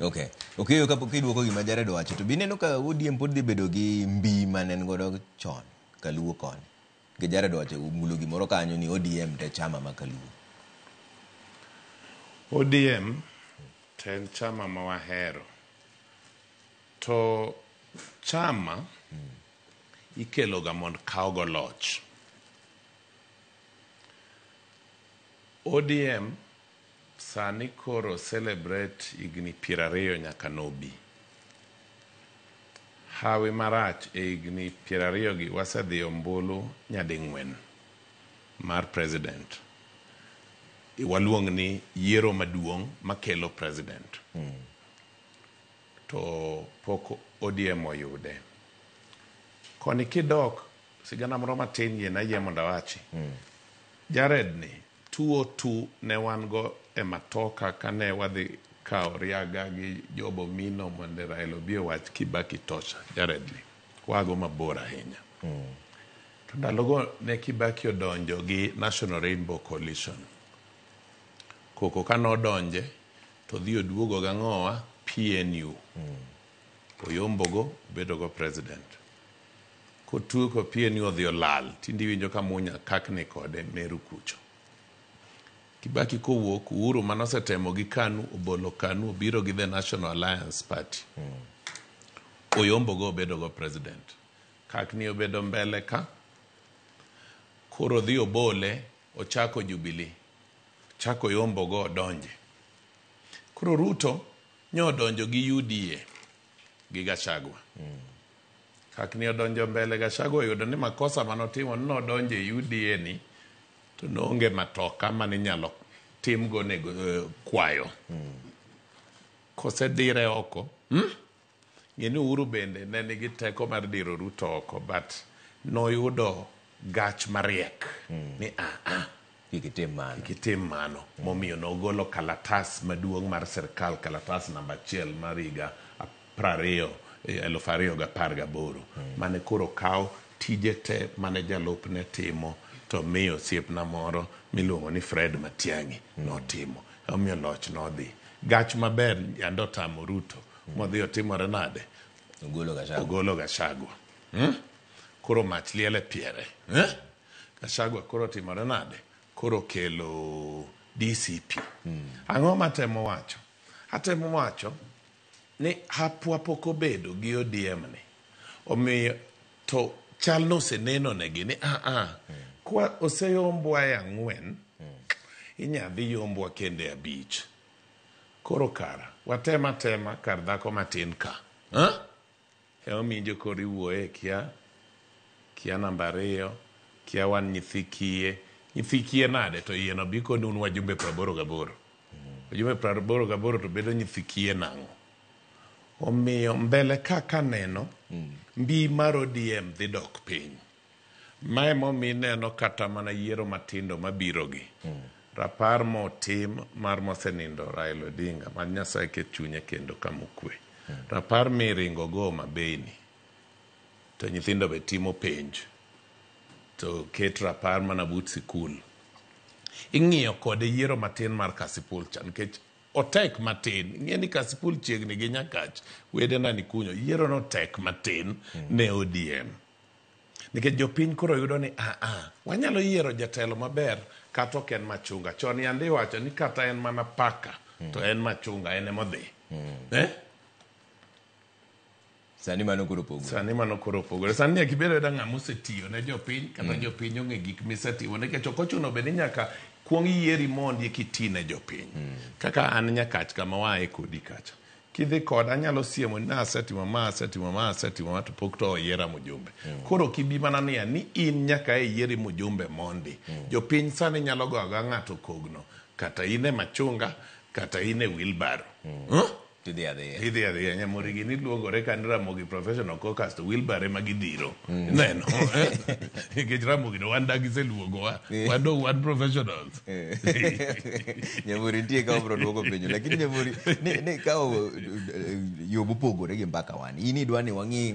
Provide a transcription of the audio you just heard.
Okay. Okeyo kapok idwoko gima Jared owacho to bineno ka ODM pod dhi bedo gi mbi mane en godo chon kaluo koni. Nikech Jared owacho omulo gimoro kanyo ni ODM to e chama ma kaluo. ODM to en chama ma wahero. To chama ikeloga mondo kawgo loch. ODM sani koro celebrate higni 20 nyaka nobi. Hawi marach e higni 20 gi wasedhi ombulu nyading'wen mar president. Waluong ni yiero maduong' makelo president. To pok ODM oyude. Koni kidok sigana moro matin yiena ayie mondo awachi. Jared ni 202 ne wan go e matoka kane wadhi kawo Riaga gi Job Omino mondo Raila obi owach Kibaki tosha. Jared ni wago mabor ahinya. To ndalogo ne Kibaki odonjo gi National Rainbow Coalition. Koko ka nodonje to dhi oduogo gang'owa PNU. Oyombogo obedo go president. Kotuo PNU odhi olal tinde iwinjo ka Munya kakni kode Meru kucho. Kibaki kowuok Uhuru manosetemo gi KANU obolo KANU obiro gi the National Alliance Party. Oyombogo obedo go president. Kakni obedo mbele ka. Koro dhi obole ochako Jubilee. Chako yombogo odonje. Koro Ruto nyo odonjo gi UDA gi Gachagua. Kakni odonjo mbele Gachagua oyudo ni makosa manotimo ni nodonjo e UDA ni to noonge matoka maninyalo timgo nego kwayo. Kosedire oko, Ng'e ni Uhuru bende ne nigi teko mar diro Ruto oko but noyudo gach mariek ni Kik itim mano. Kik itim mano. Momiyo nogolo kalatas maduong' mar sirkal, kalatas namba 1 mar higa 2018 mane koro kaw tije te mane jalupne timo to miyo osiepna moro miluongo ni Fred Matiang'i notimo. Omiyo loch nodhi. Gach maber yande otamo Ruto modhi otimore nade? Ogolo Gachagua. Ogolo Gachagua. Koro mach liel e piere. Eh? Gachagua koro otimore nade? Koro kelo DCP. Ang'o matemo wacho? Atemo wacho ni hapwa pok obedo gi ODM ni. Omiyo to chal noseneno negi ni kwa oseyombwa e 4 inya dhi yombwa kendo e 5. Koro kara watem atema kar dhako matin ka. Emomiyo koro iwuoye kia namba 2, kia wan nyithi kiye. Nyithi kiye nade to yie no bi koni un wajumbe 88. Wajumbe 88 to bedo nyithi kiye nang'o? Omiyo mbele ka kaneno mbi mar ODM dhi dok piny. Ma emomiyo ineno kata mana yiero matindo mabiro gi. Rapar motim mar mosenindo Raila Odinga mad Nyasaye ket chunye kendo kama okwe. Rapar miringo go Homa Bay ni to nyithindo be timo penj to ket rapar mana but sikul. Ing'iyo kode yiero matin mar Kasipul cha nikech otek matin. Ing'e ni Kasipul chiegni gi Nyakach, wedena ni kunyo. Yiero no tek matin ne ODM. Nikech jopiny koro yudo ni wanyalo yiero jatelo maber kata ok en machunga. Chon yande iwacho ni kata en mana paka to en machunga en emodhi. Eh? Sani mano koro opogore. Sani mano koro opogore. Sani nyaka ibed abeda ng'ama osetiyo ne jopiny kata jopiny ong'e gik misetimo nikech ok ochuno bed ni nyaka kuong yieri mondi eka iti ne jopiny. Kaka an Nyakach kama waaye kodi kacha. Kidhi koda anyalo siemo ni asetimo ma asetimo ma asetimo ma to pok to oyiera mjumbe. Koro ok ibi mana niya ni in nyaka e yieri mjumbe mondi. Jopiny sani nyalo goyo agoya ng'ato kogno kata in e machunga kata in e wheelbarrow. Huh? Tidhi adhiya. Idhi adhiya Nyamori gini luongore ka ni Ramogi Professional Caucus to wheelbarrow ema gidhiro. Neno. Nikech Ramogi to wan dak giseluongowa. Wan dong wan professionals. Nyamori nitie ka obro duoko penjo lakini Nyamori ni kawo yo mopogore gi mbaka wan. In idwa ni wang'i